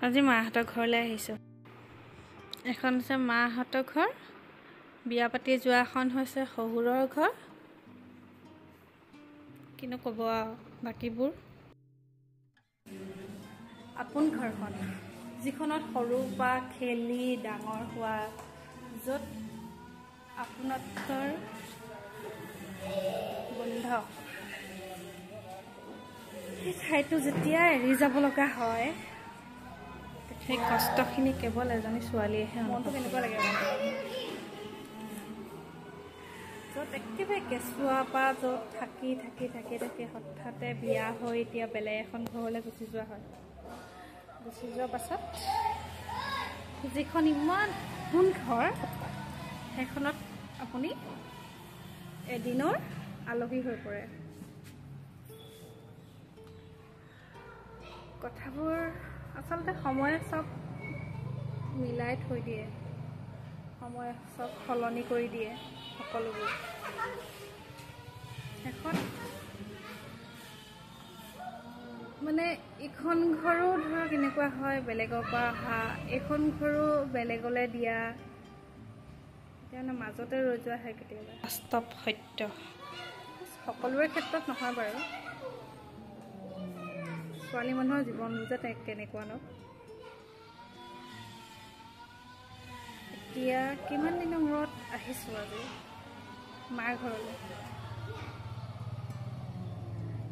আজি মাহঁতৰ ঘৰলৈ আহিছোঁ। এখন হৈছে মাহঁতৰ ঘৰ, বিয়া পাতি যোৱাখন হৈছে শহুৰৰ ঘৰ। কিনো ক'ব আৰু বাকীবোৰ। আপোন ঘৰখন, যিখনত সৰুৰ পৰা খেলি ডাঙৰ হোৱা, য'ত আপোনত্বৰ গোন্ধ, সেই ঠাইটো যেতিয়া এৰি যাব লগা হয়, সেই কষ্টখিনি কেৱল এজনী ছোৱালীয়েহে। মনটো কেনেকুৱা লাগে, য'ত একেবাৰে কেঁচুৱাৰ পৰা য'ত থাকি থাকি থাকি থাকি হঠাতে বিয়া হৈ এতিয়া বেলেগ এখন ঘৰলৈ গুচি যোৱা হয়। গুচি যোৱাৰ পাছত যিখন ইমান সোণ ঘৰ, সেইখনত আপুনি এদিনৰ আলহী হৈ পৰে। কথাবোৰ আচলতে সময়ে চব মিলাই থৈ দিয়ে, সময়ে চব সলনি কৰি দিয়ে সকলোবোৰ। শেষত মানে এইখন ঘৰো ধৰক এনেকুৱা হয়, বেলেগৰ পৰা অহা, এইখন ঘৰো বেলেগলৈ দিয়া, এতিয়া মানে মাজতে ৰৈ যোৱা হয় কেতিয়াবা। বাস্তৱ সত্য সকলোৰে ক্ষেত্ৰত নহয় বাৰু, ছোৱালী মানুহৰ জীৱনবোৰ যে কেনেকুৱা ন। এতিয়া কিমান দিনৰ মূৰত আহিছোঁ আজি মাৰ ঘৰলৈ,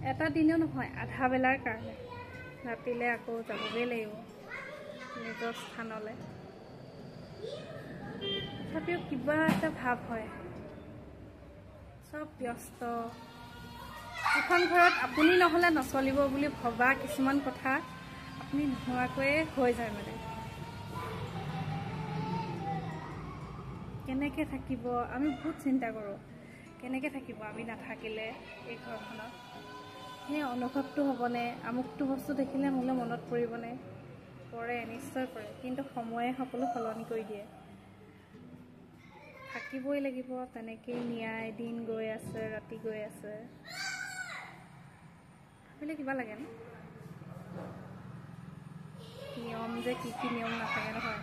এটা দিনো নহয়, আধা বেলাৰ কাৰণে। ৰাতিলৈ আকৌ যাবগৈ লাগিব নিজৰ স্থানলৈ। তথাপিও কিবা এটা ভাৱ হয়, চব ব্যস্ত। এখন ঘৰত আপুনি নহ'লে নচলিব বুলি ভবা কিছুমান কথা আপুনি নোহোৱাকৈয়ে হৈ যায়। মানে কেনেকৈ থাকিব, আমি বহুত চিন্তা কৰোঁ, কেনেকৈ থাকিব আমি নাথাকিলে এই ঘৰখনত, সেই অনুভৱটো হ'বনে, আমুকটো বস্তু দেখিলে মোলৈ মনত পৰিবনে? পৰে, নিশ্চয় পৰে, কিন্তু সময়ে সকলো সলনি কৰি দিয়ে। থাকিবই লাগিব তেনেকেই, নিয়াই দিন গৈ আছে, ৰাতি গৈ আছে, ভাবিলে কিবা লাগে ন। নিয়ম যে কি কি নিয়ম নাথাকে নহয়।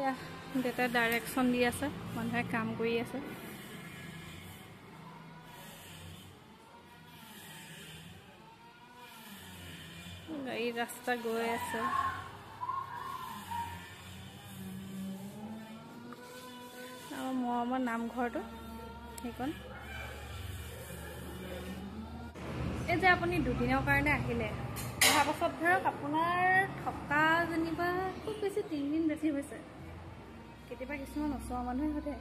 এয়া দেউতাই ডাইৰেকশ্যন দি আছে, মানুহে কাম কৰি আছে। গাড়ী ৰাস্তা গৈ আছে। আমাৰ মৰমৰ নামঘৰটো সেইখন। এই যে আপুনি দুদিনৰ কাৰণে আহিলে, অহা পাছত ধৰক আপোনাৰ থকা যেনিবা খুব বেছি 3 দিন বেছি হৈছে। কেতিয়াবা কিছুমান ওচৰৰ মানুহে সোধে,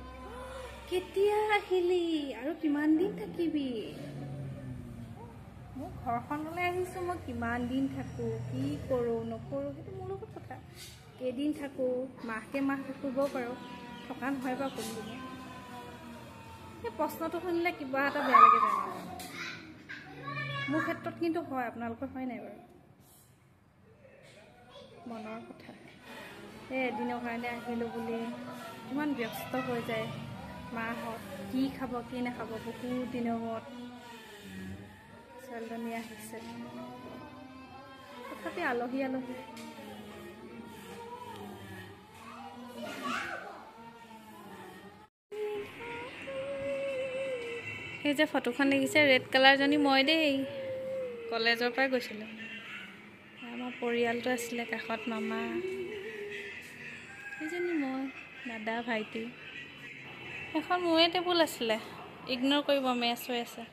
কেতিয়া আহিলি আৰু কিমান দিন থাকিবি? মোৰ ঘৰখনলৈ আহিছোঁ, মই কিমান দিন থাকোঁ, কি কৰোঁ নকৰোঁ সেইটো মোৰ লগত কথা। কেইদিন থাকোঁ, মাহকে মাহ থাকিবও পাৰোঁ, থকা নহয় বাৰু কোনোদিনে। সেই প্ৰশ্নটো শুনিলে কিবা এটা বেয়া লাগি যায় মোৰ ক্ষেত্ৰত, কিন্তু হয়, আপোনালোকৰ হয় নাই বাৰু? মনৰ কথা। এই এদিনৰ কাৰণে আহিলোঁ বুলি ইমান ব্যস্ত হৈ যায় মাহঁত, কি খাব কি নাখাব। বহুত দিনৰ মূৰত ছোৱালীজনী আহিছে, তথাপি আলহী আলহী। সেই যে ফটোখন দেখিছে, ৰেড কালাৰজনী মই দেই, কলেজৰ পৰাই গৈছিলোঁ। আমাৰ পৰিয়ালটো আছিলে কাষত, মামা, সেইজনী মই, দাদা, ভাইটি। সেইখন মোৰে টেবুল আছিলে, ইগন'ৰ কৰিব, মেচ হৈ আছে।